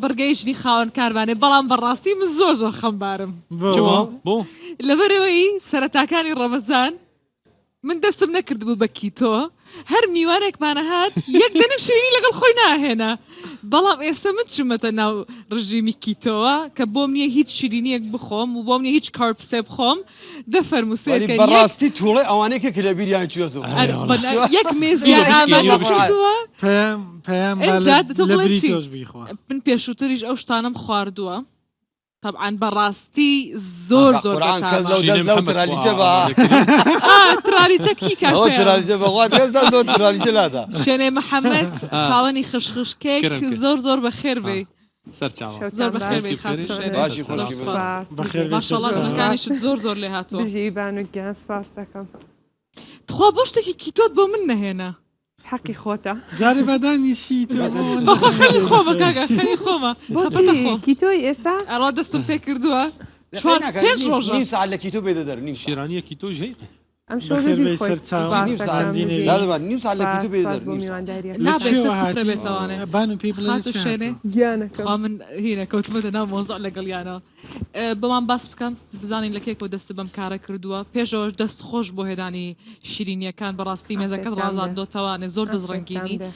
بڕگەی ژنی خاوەن کارمانێ بەڵام بەڕاستی من زۆر زۆر خەمبارم. بۆ؟ بۆ؟ لەبەرئەوەی سەرەتاکانی ڕەمەزان من دەستم نەکردبوو بە کیتۆ هەر میوانێکمان هات یەک دەنک شیرینی لەگەڵ خۆی ناهێنا بەڵام ئێستا من چوومەتە ناو ڕژیمی کیتۆوە کە بۆم نییە هیچ شیرینیەک بخۆم و بۆم نییە هیچ carbs ێ بخۆم دەفەرموو وەلی سێرکە یەک بەڕاستی توڵێ ئەوانەی کە کە لە بیریان چووەتەوە. ئەر بەنا یەک مێزیان ئامادە کردووە پەیام پەیام با ئینجا لە تۆ لە بڵێ بری چی تۆش بیخوا. من پێشووتریش ئەو شتانەم خواردووە تەبعەن بەڕاستی زۆر بە زۆر قورعان کەس بەتامە. لەو شیرین دەست لەو محەمەد خوا ترالیچە بە ئامادە کردی. ئا ترالیچە کی کاک ئەوە پەیام؟ ترالیچە بەخوا دەست دەست لەو ترالیچە لادا. شێنێ محەمەد ئا. خاوەنی خشخش کێک کرم کرد. زۆر زۆر بەخێر ئا. بێی. سەرچاوە. زۆر شەوتان بەخێر باش. بێی خاتوو بخێری. شێرێ. باشی زۆر خوشکی بن. سوپاس. بەخێر بێی ماشاءاللە سەرچاوە. جلەکانیشت زۆر زۆر لێهاتووە. بژی بانو گیان سپاس دەکەم. تخوا بۆ شتێکی کیتۆت بۆ من نەهێنا. حەقی خۆتە. جارێ با دانیشی تۆ ئەوەندە بەخوا خەمی خەمی خۆمە دەخۆی. کاکە خەمی خۆمە خەفەتە بۆچی خۆم. کیتۆی ئێستا؟ ئەڕا دەستم پێ کردووە لە چوار قەی ناکا پێنج نیم ڕۆژە. نیم سەعات لە کیتۆ بێتە دەر نیم سەعات. شیرانیە کیتۆش هەیە. ئەم شەو بەخێر بێ بێی بیخۆیت سەرچاوە. سپاس نیم سەعات دەکەم ماندی بژی نەبی. دادە بان نیم سەعات لە سپاس کیتۆ بێتە سپاس دەر بۆ نیم سەعات. میوانداریەکەت. لە نابێت کوێوە سە سفرە هاتی؟ بێتەوانێ. بانو پێی بڵێ لە خاتوو کوێ شێرێ. هاتووە؟ گیانەکەم. تخوا من هینە کەوتمەتە ناو مەوزوع لەگەڵیانەوە. بۆمان باس بکەم بزانین لە کێکەوە دەستت بەم کارە کردووە پێشەوەش دەست خۆش بۆ هێنانی شیرینیەکان بەڕاستی مێزەکەت عافیەتان بێ. ڕازاندۆتەوانێ زۆر دەست عافیەتان ڕەنگینی بێ.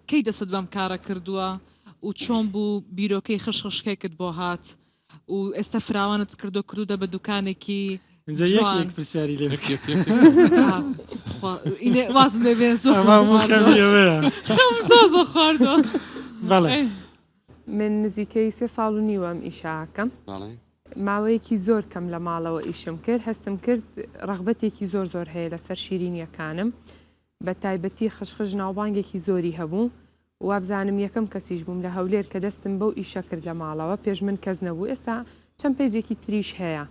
کەی دەستت بەم کارە کردووە و چۆن بوو بیرۆکەی خشخشکێکت بۆ هات و ئێستا فراوانت کردو کردوتە بە دوکانێکی ئینجا یەک جوان یەک پرسیاری لێ یەک بکە. یەک یەک یەک. ئا، تخوا ئینێ وازم لێ بێنە زۆر ئەمە خەم هەموو خواردووە خەمی ئەوەیە. خەم زۆر زۆر خواردووە بەڵێ. ئەی. من نزیکەی سێ ساڵ و نیوە ئەم ئیشە ئەکەم. بەڵێ. ماوەیەکی زۆر کەم لە ماڵەوە ئیشم کرد، هەستم کرد ڕەغبەتێکی زۆر زۆر هەیە لەسەر شیرینیەکانم، بە تایبەتی خشخش ناوبانگێکی زۆری هەبوو، وابزانم یەکەم کەسیش بووم لە هەولێر کە دەستم بەو ئیشە کرد لە ماڵەوە، پێش من کەس نەبوو، ئێستا چەند پەیجێکی تریش هەیە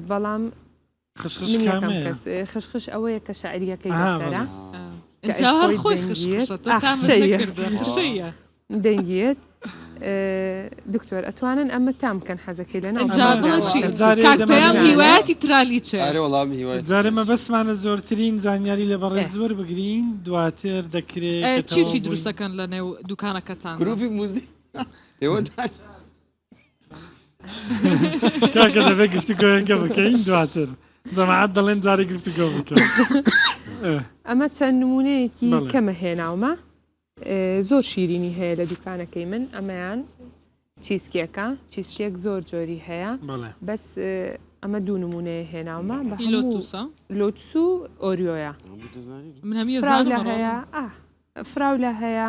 بەڵام خشخش من یەکەم کامەیە؟ کەس. خشخش ئەوەیە کە شەعریەکەی ئەها لەسەرە. بەڵێ. کە ئینجا هەر خۆی خۆی دەنگیەت. خشخشە تۆ ئاخ تامت خشەیە. نەکردووە خشەیە. دەنگیەت. دکتۆر ئەتوانن ئەمە تام بکەن حەزەکەی لە ناو ئینجا بڵێ چی جارێ کاک دەمانەوێت. پەیام هیوایەتی ترالیچێ. ئەرێ وەڵا من هیوای جارێ ترالیچێ. مەبەستمانە زۆرترین زانیاری لە بەڕێز وەربگرین دواتر دەکرێ کە چی و تەواو چی بووین. دروستەکەن لە نێو دوکانەکەتاندا؟ گروپی موزیک ئێوە دان. کاکە دەبێت گفتوگۆیەکە بکەین دواتر جەماعەت دەڵێن جارێ گفتوگۆ بکەن. ئەمە چەند نمونەیەکی بەڵێ. کەمە هێناومە زۆر شیرینی هەیە لە دوکانەکەی من ئەمەیان cheesecake ە cheesecake زۆر جۆری هەیە بەڵێ. بەس ئەمە دوو نمونەیە هێناومە بە هی هەموو لۆتوسە؟ لۆتس و ئۆریۆیە من هەمیە فراولە زانم هەیە ئاه فراولە هەیە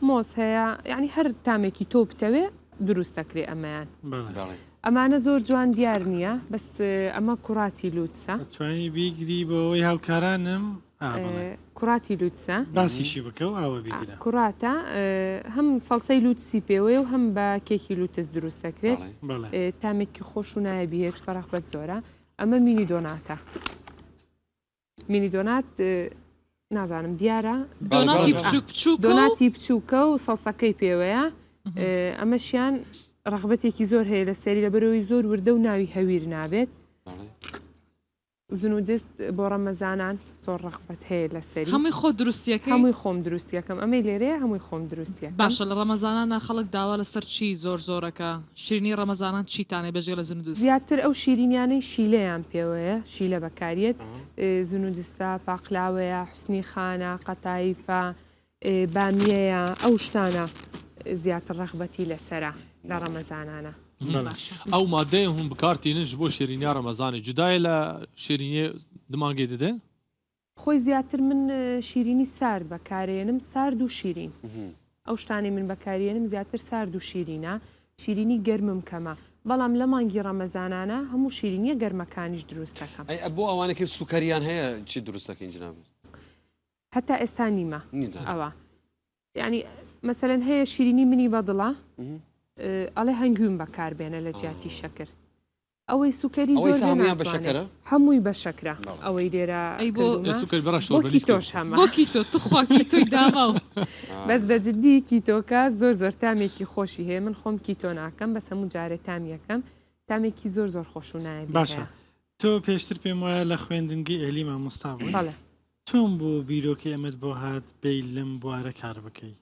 مۆز هەیە یعنی هەر تامێکی تۆ بتەوێ دروست دەکرێ ئەمەیان. بەڵێ. ئەمانە زۆر جوان دیار نییە بەس ئەمە کوڕاتی لوتسە. ئەتوانی بیگری بۆ ئەوەی هاوکارانم ئا بەڵێ. کوڕاتی لوتسە. باسیشی بکە و ئاوە بیگرە. کوڕاتە هەم سەڵسەی لوتسی پێوەیە و هەم بە کێکی لوتس دروست دەکرێت. بەڵێ. تامێکی خۆش و نایابی هەیە چونکە ڕەغبەت زۆرە. ئەمە mini donut ە. mini donut نازانم دیارە دۆناتی بچوک بچوک دۆناتی بچووکە و سەڵسەکەی پێوەیە ئەمەشیان ڕغبەتێکی زۆر هەیە لە سەری لە بەرەوەی زۆر وردە و ناوی هەویر نابێت زنودست بۆ ڕەمەزانان زۆر ڕغبەت هەیە لەسەری هەمووی خۆ دروستیەکەی هەمووی خۆم دروستیەکەم ئەمەی لێرەیە هەمووی خۆم دروستیەکەم باشە لە ڕەمەزانانە خەڵک داوا لەسەر چی زۆر زۆرەکە شیرینی ڕەمەزانان چیتانێ بەجگە لە زنودست؟ زیاتر ئەو شیرینیانەی شیلەیان پێوەیە شیلە بەکاریەت زنودستە پاقلاوەیە حوسنی خانە قەتایفە بامیەیە ئەو شتانە زیاتر ڕەغبەتی لەسەرە لە ڕەمەزانانە. ئەو مادەیە هون بکار تینن ji bo şêrîniya Remezanê cudayê لە شێرینیە dimangê dide؟ خۆی زیاتر من شیرینی سارد بەکارێنم سارد و شیرین ئەو شتانەی من بەکارێنم زیاتر سارد و شیرینە شیرینی گەرمم کەمە بەڵام لە مانگی ڕەمەزانانە هەموو شیرینیە گەرمەکانیش دروست دەکەم. ئەی بۆ ئەوانە کە سوکەریان هەیە چی دروست دەکەین جنابت؟ هەتا ئێستا نیمە نیتە. ئەوە یعنی مەسەلەن هەیە شیرینی منی بەدڵە ئەڵێ هەنگوین بەکاربێنە لە جیاتی شەکر ئەوەی سوکەری ئەوەی زۆر سا بێ هەموویان بە ناتوانێ. شەکەرە؟ هەمووی بە شەکرە بەڵێ. ئەوەی لێرە ئەی بۆ کردوومە. ئێ سوکەر بەڕە بۆ شۆربە لیسکە. کیتۆش هەمە. بۆ کیتۆ توخوا کیتۆی داماو. بەس بە جدی کیتۆکە زۆر زۆر تامێکی خۆشی هەیە من خۆم کیتۆ ناکەم بەس هەموو جارێ تامیەکەم تامێکی زۆر زۆر خۆش و نایابی باشە هەیە. تۆ پێشتر پێم وایە لە خوێندنگەی ئەهلی مامۆستا بووی بەڵێ. چۆن بوو بیرۆکەی ئەمەت بۆ هات بێی لەم بوارە کار بکەی؟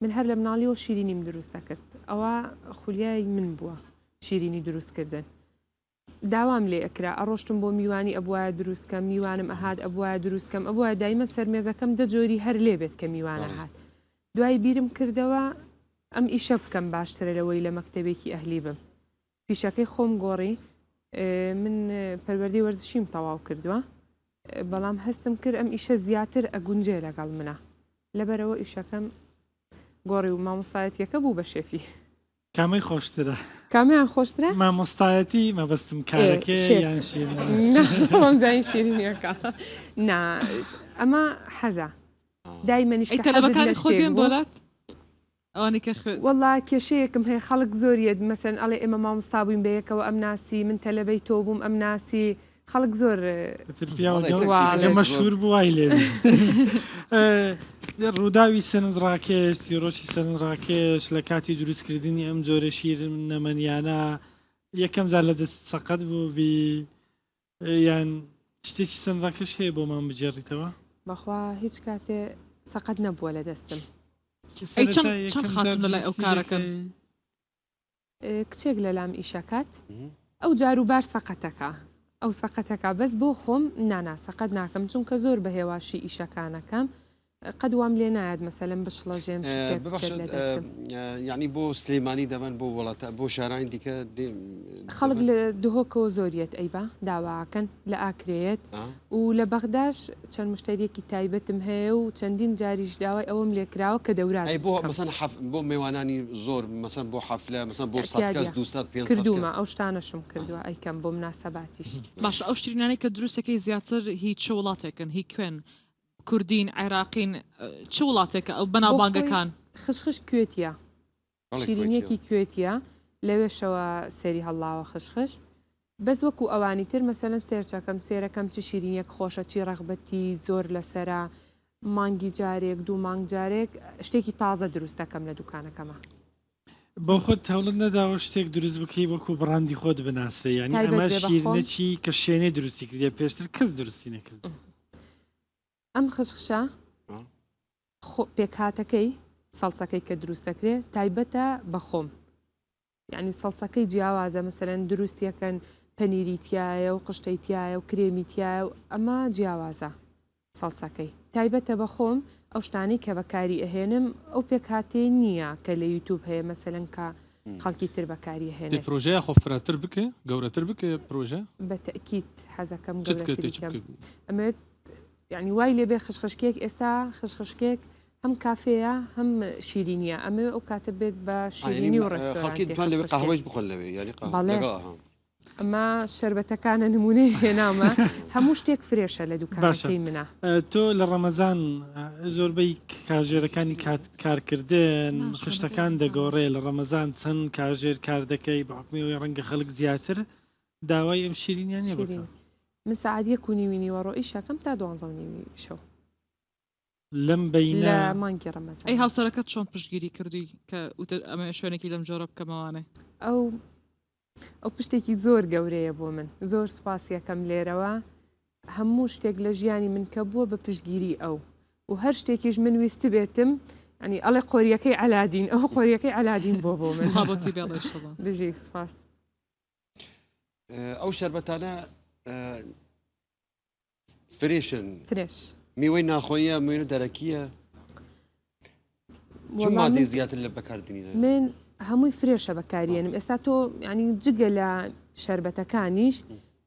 من هەر لە مناڵیەوە شیرینیم دروست دەکرد ئەوە خولیای من بووە شیرینی دروستکردن داوام لێ ئەکرا ئەڕۆشتم بۆ میوانی ئەبوایە دروست کەم میوانم ئەهات ئەبوایە دروست کەم ئەبوایە دایمە سەر مێزەکەم دە جۆری هەر لێ بێت کە میوان ئەهات دوای بیرم کردەوە ئەم ئیشە بکەم باشترە لەوەی لە مەکتەبێکی ئەهلی بم پیشەکەی خۆم گۆڕی من پەروەردەی وەرزشیم تەواو کردووە بەڵام هەستم کرد ئەم ئیشە زیاتر ئەگونجێ لەگەڵ منە لەبەرەوە ئیشەکەم گۆڕی و مامۆستایەتیەکە بوو بە شێفی. کامەی خۆشترە؟ کامیان خۆشترە؟ مامۆستایەتی مەبەستم کارەکەیە یان شیرینی؟ نا وامزانی شیرینیەکە نا ئەمە حەزە دایمەنیش ئەی کە حەزت لە تەلەبەکانی شتێک خۆت دێن بوو بۆلات؟ ئەوانەی کە خوێ وەڵا کێشەیەکم هەیە خەڵک زۆر یەت مەسەن ئەڵێ ئێمە مامۆستا بووین بەیەکەوە ئەم ناسی من تەلەبەی تۆ بووم ئەم ناسی خەڵک زۆر ئیتر پیاو وەڵا گەڵ ئیتر وا ئەگە ئیشەکەت زۆر مەشهور بوو وای لێ دێ. ڕووداوی سەرنجڕاکێش، چیرۆکی سەرنجڕاکێش لە کاتی دروستکردنی ئەم جۆرە شیرنەمەنیانە یەکەم جار لە دەست سەقەت بووبی یان شتێکی سەرنجڕاکێش هەیە بۆمان بگێڕیتەوە؟ بەخوا هیچ کاتێ سەقەت نەبووە لە دەستم. کە ئەی چەند سەرەتا چەند یەکەم جار خاتوون لە لای ئەو دروستی کارەکەن؟ دەکەی؟ کچێک لەلام ئیشەکات ئەو جاروبار سەقەتەکا ئەو سەقەتەکا بەس بۆ خۆم نانا سەقەت ناکەم چونکە زۆر بە هێواشی ئیشەکانەکەم قەت وام لێ نایەت مەسەلەن بشڵەژێم شتێک بچێت ببەخشت لە دەستم. یعنی بۆ سلێمانی دەبەن بۆ وڵاتە بۆ شارانی دیکە خەڵک دەبەن لە دهۆکەوە زۆر یەت ئەیبا داواکەن لە ئاکرێیەت و لە بەغداش چەند مشتەریەکی تایبەتم هەیە و چەندین جاریش داوای ئەوەم لێکراوە کە دەورات ئەی بۆ بکەم. مەسەن حەف بۆ مێوانانی زۆر مەسەن بۆ حەفلە مەسەن بۆ سەد کەس ئیعتیادیە 200 500 کەس کردوومە ئەو شتانەشم کردووە ئەیکەم بۆ مناسەباتیش. باشە ئەو شیرینانەی کە دروستەکەی زیاتر هی چ وڵاتێکن هی کوێن کوردین عێراقین چ وڵاتێکە ئەو بۆ خۆی بەناوبانگەکان؟ خشخش کوێتیە بەڵێ کوێتیە. شیرینیەکی کوێتیە لەوێشەوە سەری هەڵڵاوە خشخش بەس وەکو ئەوانی تر مەسەلەن سێرچەکەم سێرەکەم چ شیرینیەک خۆشە چی ڕەغبەتی زۆر لەسەرە مانگی جارێک دوو مانگ جارێک شتێکی تازە دروست دەکەم لە دوکانەکەما. بۆ خۆت هەوڵت نەداوە شتێک دروست بکەی وەکو بڕاندی خۆت بناسرێ یانی تایبەت ئەمە بێ بە خۆم؟ شیرنەکی کە شێنێ دروستی کردیە پێشتر کەس دروستی نەکردوە. ئەم خشخشە خۆ پێکهاتەکەی سەڵسەکەی کە دروست دەکرێ تایبەتە بە خۆم یعنی سەڵسەکەی جیاوازە مەسەلەن دروستیەکەن پەنیری تایە و قشتەی تایە و کرێمی تایە و ئەمە جیاوازە سەڵسەکەی تایبەتە بە خۆم ئەو شتانەی کە بەکاری ئەهێنم ئەو پێکهاتەی نییە کە لە یوتوب هەیە مەسەلەن کە خەڵکی تر بەکاری تێ ئەهێنێت. پرۆژەیە خۆ فرەتر بکە گەورەتر بکە پرۆژە؟ بە تەئکید حەزەکەم چ دکە تێ گەورەتری چ کەم بکە؟ ئەمەوێت یعنی وای لێ بێ خشخشکێک ئێستا خشخشکێک هەم کافێیە هەم شیرینیە ئەمەوێ ئەو کاتە بێت بە شیرینی و خەڵکی ڕێستۆرانتێ دوان لەوێ خشخشکێک. قاهوەیش بخۆن لەوێ یعنی قاهوە بەڵێ. لەگەڵ ئەها. ئەمە شەربەتەکانە نمونەی هێناومە هەموو شتێک فرێشە لە باشە دوکانەکەی منە. تۆ لە ڕەمەزان زۆربەی کاژێرەکانی کات کارکردن نا، شوێنەکەی خشتەکان بەتاڵە. دەگۆڕێ لە ڕەمەزان چەند کاژێر کار دەکەی بە حوکمی ئەوەی ڕەنگە خەڵک زیاتر داوای ئەم شیرینیانە بکا. شیرینی من سەعات یەک و نیوی نیوەڕۆ ئیشەکەم تا دوانزە و نیوی شەو. لەم بەینە. لە مانگی ڕەمەزان. ئەی هاوسەرەکەت چۆن پشتگیری کردووی کە وتت ئەمەوێ شوێنێکی لەم جۆرە بکەمەوانێ؟ ئەو ئەو پشتێکی زۆر گەورەیە بۆ من زۆر سوپاسی ئەکەم لێرەوە هەموو شتێک لە ژیانی من کە بووە بە پشتگیری ئەو و هەر شتێکیش من ویستبێتم ینی ئەڵێ قۆریەکەی عەلادین ئەو قۆریەکەی عەلادین بۆ بۆ من خوا بۆتی بێڵێ ئیشەڵا. بژی سوپاس. ئەو شەربەتانە فرێشن. فرێش. میوەی ناخۆییە میوەی دەرەکییە؟ چ وەڵا مادەی من زیاتر لە بەکاردنینە؟ من هەمووی فرێشە بەکاریێنم ئێستا تۆ ینی جگە لە شەربەتەکانیش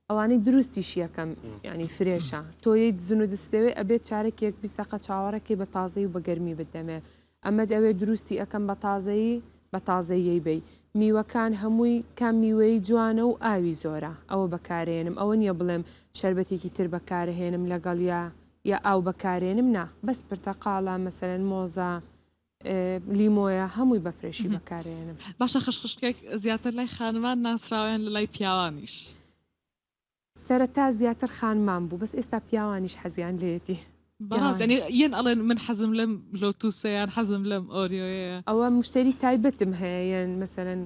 ئەوانەی دروستیش یەکەم ینی فرێشە تۆ یەیت زن و دستەوێ ئەبێت چارەکێک بیسەقە چاوەڕێکی بە تازەی و بە گەرمی بدەمێ ئەمەت ئەوێ دروستی ئەکەم بە تازەیی بە تازەیی بەی میوەکان هەمووی کام میوەی جوانە و ئاوی زۆرە ئەوە بەکارێنم ئەوە نییە بڵێم شەربەتێکی تر بەکارهێنم لەگەڵیا یا ئاو بەکارێنم نا بەس پرتەقاڵە مەسەلەن مۆزە لیمۆیە هەمووی بە فرێشی بەکارێنم. باشە خشخشکێک زیاتر لای خانمان ناسراوە یان لەلای پیاوانیش؟ سەرەتا زیاتر خانمان بوو بەس ئێستا پیاوانیش حەزیان لێیەتی. بەڕاست یانی یەن ئەڵێن من حەزم لەم لۆتوسە یان حەزم لەم ئۆریۆیەیە؟ ئەوە مشتەری تایبەتم هەیە یان مەسەلەن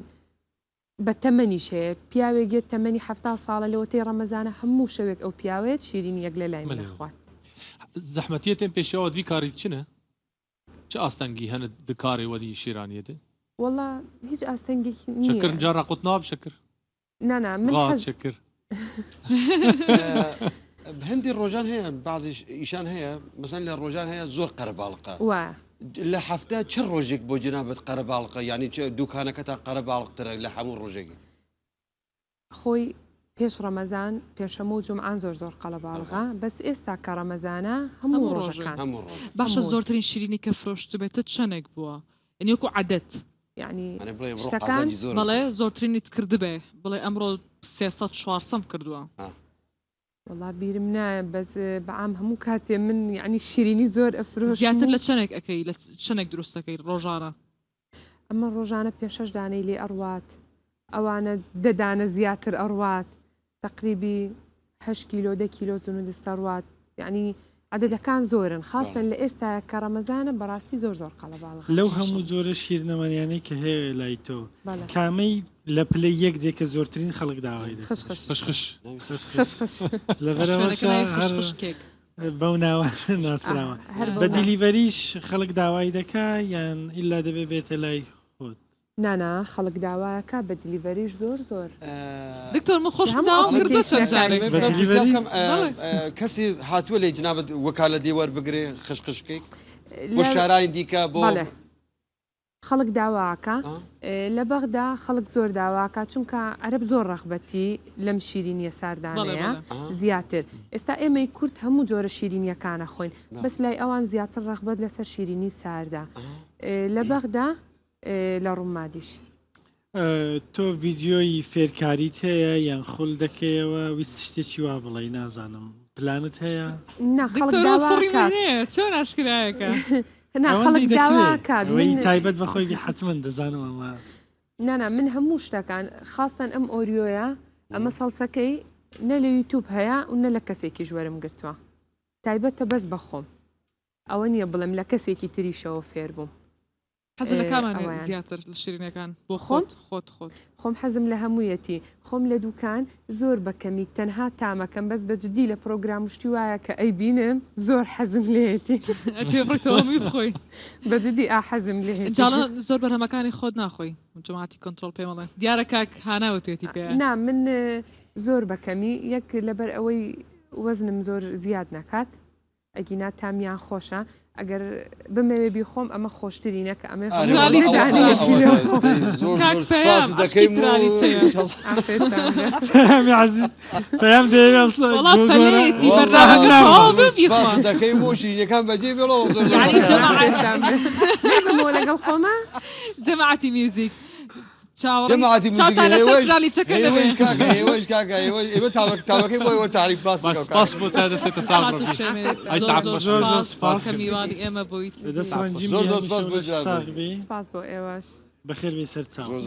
بە تەمەنیش هەیە پیاوێک یەت تەمەنی 70 ساڵە لەوەتەی ڕەمەزانە هەموو شەوێک ئەو پیاوەیەت شیرینیەک لە لای من ئەخوات. زەحمەتیە تێن پێشەوە دوی کاری چنە؟ چ ئاستەنگی هەنە di karê we dî şêraniyê de؟ وەڵا هیچ ئاستەنگێکی نییە. شەکر جارا قوت ناب شەکر؟ نا نا من غاز حەز شەکر؟ هەندی ڕۆژان هەیە بەعزی ئیشان هەیە مەسەن لە ڕۆژان هەیە زۆر قەرەباڵقە. وایە. لە هەفتە چ ڕۆژێک بۆ جەنابت قەرەباڵقە یانی چ دوکانەکەتان قەرەباڵقترە لە هەموو ڕۆژێک؟ خۆی پێش ڕەمەزان پێنجشەممە و جومعان زۆر زۆر قەڵەباڵغە بەس ئێستا کە ڕەمەزانە هەموو هەموو ڕۆژێک. ڕۆژەکان. هەموو ڕۆژێک. باشە هەموو. زۆرترین شیرینی کە فرۆشتبێتت چەنێک بووە؟ یانی وەکو عەدەد. یانی یانی بڵێ ئەمڕۆ شتەکان؟ قازانجی زۆرم بەڵێ کرد. زۆرترینیت کردبێ بڵێ ئەمڕۆ 300 چوارسەم کردووە. وەڵا بیرم نایە بەس بەعام هەموو کاتێ من یانی شیرینی زۆر ئەفرۆشم زیاتر و. لە چەنێک ئەکەی لە چەنێک دروست ئەکەی ڕۆژانە؟ ئەمە ڕۆژانە پێ شەش دانەی لێ ئەڕوات ئەوانە دە دانە زیاتر ئەڕوات تەقریبی هەشت کیلۆ دە کیلۆ زنودست ئەڕوات یانی عەدەدەکان زۆرن خاستەن لە ئێستایا کە ڕەمەزانە بەڕاستی زۆر زۆر قەڵەباڵغە. لەو هەموو جۆرە شیرنەمەنیانەی کە هەیە لای تۆ بەڵێ. کامەی لە پلەی یەک دێ کە زۆرترین خەڵک داوای دەکەن؟ خشخش. خشخش. خشخش. خشخش. لەبەرئەوەشە شوێنەکە ناوی هەر خشخش کێک. بەو ناوە ناسراوە. هەر بە delivery ش خەڵک داوای دەکا یان ئیلا دەبێ بێتە لای خۆت؟ نانا خەڵک داواکا بە delivery ش زۆر زۆر. دکتۆر من خۆشم داوام کردووە چەند جارێک. بە delivery؟ کەسی هاتووە لێ جنابت وەکالە دێ وەربگرێ خشخش کەیک بۆ شارانی دیکە بۆ خەڵک داواکا لە بەغدا خەڵک زۆر داواکا چونکە عەرەب زۆر ڕەغبەتی لەم شیرینیە ساردانەیە زیاتر ئێستا ئێمەی کورد هەموو جۆرە شیرینیەکانە خۆین بەس لای ئەوان زیاتر ڕەغبەت لەسەر شیرینی ساردە لە بەغدا لە ڕومادیش. تۆ ڤیدیۆی فێرکاریت هەیە یان خول دەکەیەوە ویست شتێکی وا بڵێی نازانم پلانت هەیە؟ نا خەڵک دکتۆر داوا سڕی کات. هەیە چۆن ئاشکرایەکە؟ نا خەڵک ئەوەندەی داوا دەکرێ کات ئەوەی من تایبەت بە خۆی بی حەتمەن دەزانم ئەمە نانا من هەموو شتەکان خاستەن ئەم ئۆریۆیە ئەمە سەڵسەکەی نە لە یوتوب هەیە و نە لە کەسێکیش وەرم گرتووە تایبەتە بەس بە خۆم ئەوە نییە بڵێم لە کەسێکی تریشەوە فێر بووم. حەزت لە کامانە ئەوەیان. زیاتر لە شیرینەکان بۆ خۆم؟ خۆت خۆت خۆت. خۆم حەزم لە هەموویەتی خۆم لە دوکان زۆر بە کەمی تەنها تامەکەم بەس بە جدی لە پرۆگرام و شتی وایە کە ئەیبینم زۆر حەزم لێیەتی. ئەتوێ بڕیتەوە هەمووی بخۆی. بە جدی ئا حەزم لێیەتی. جاڵە زۆر بەرهەمەکانی خۆت ناخۆی جەماعەتی کۆنترۆڵ پێم ئەڵێن دیارە کاک هانا وتوێتی پێیان. نا من زۆر بە کەمی یەک لەبەر ئەوەی وەزنم زۆر زیاد نەکات ئەگینا تامیان خۆشە ئەگەر بمەوێ بیخۆم ئەمە خۆشترینە کە ئەمەی خۆم کاک پەیام عەشقی ترالی چەیە؟ پەیامی عەزیز پەیام دەیەوێ وەڵا پەلەیەتی بەرنامەکە تەواو بێ بیخوا. دەکەی بۆ شیرینەکان بەجێ بێڵەوە یعنی جەماعەت بمەوە لەگەڵ خۆمە جەماعەتی میوزیک چاوەڕێی جەماعەتی موزیک چاوتان لەسەر هێوەش ترالیچەکە دەبێ. هێوەش کاکە هێوەش کاکە هێوەش ئێمە تاوەک تاوەکەی بۆ ئێوە تاریف باس باش دەکەم سپاس کاکە. بۆ تا دەسێتە ساغ خاتوو ڕەبی. شێمێ ئەی زۆر سەعات زۆر خۆش. زۆر زۆر سپاس سپاس. کە میوانی ئێمە بوویت. دەست ڕەنجیم زۆر بی زۆر هەمیشە سپاس بۆ لەش جواب. ساغ بی سپاس بۆ ئێوەش. بەخێر بێی سەر چاو. زۆر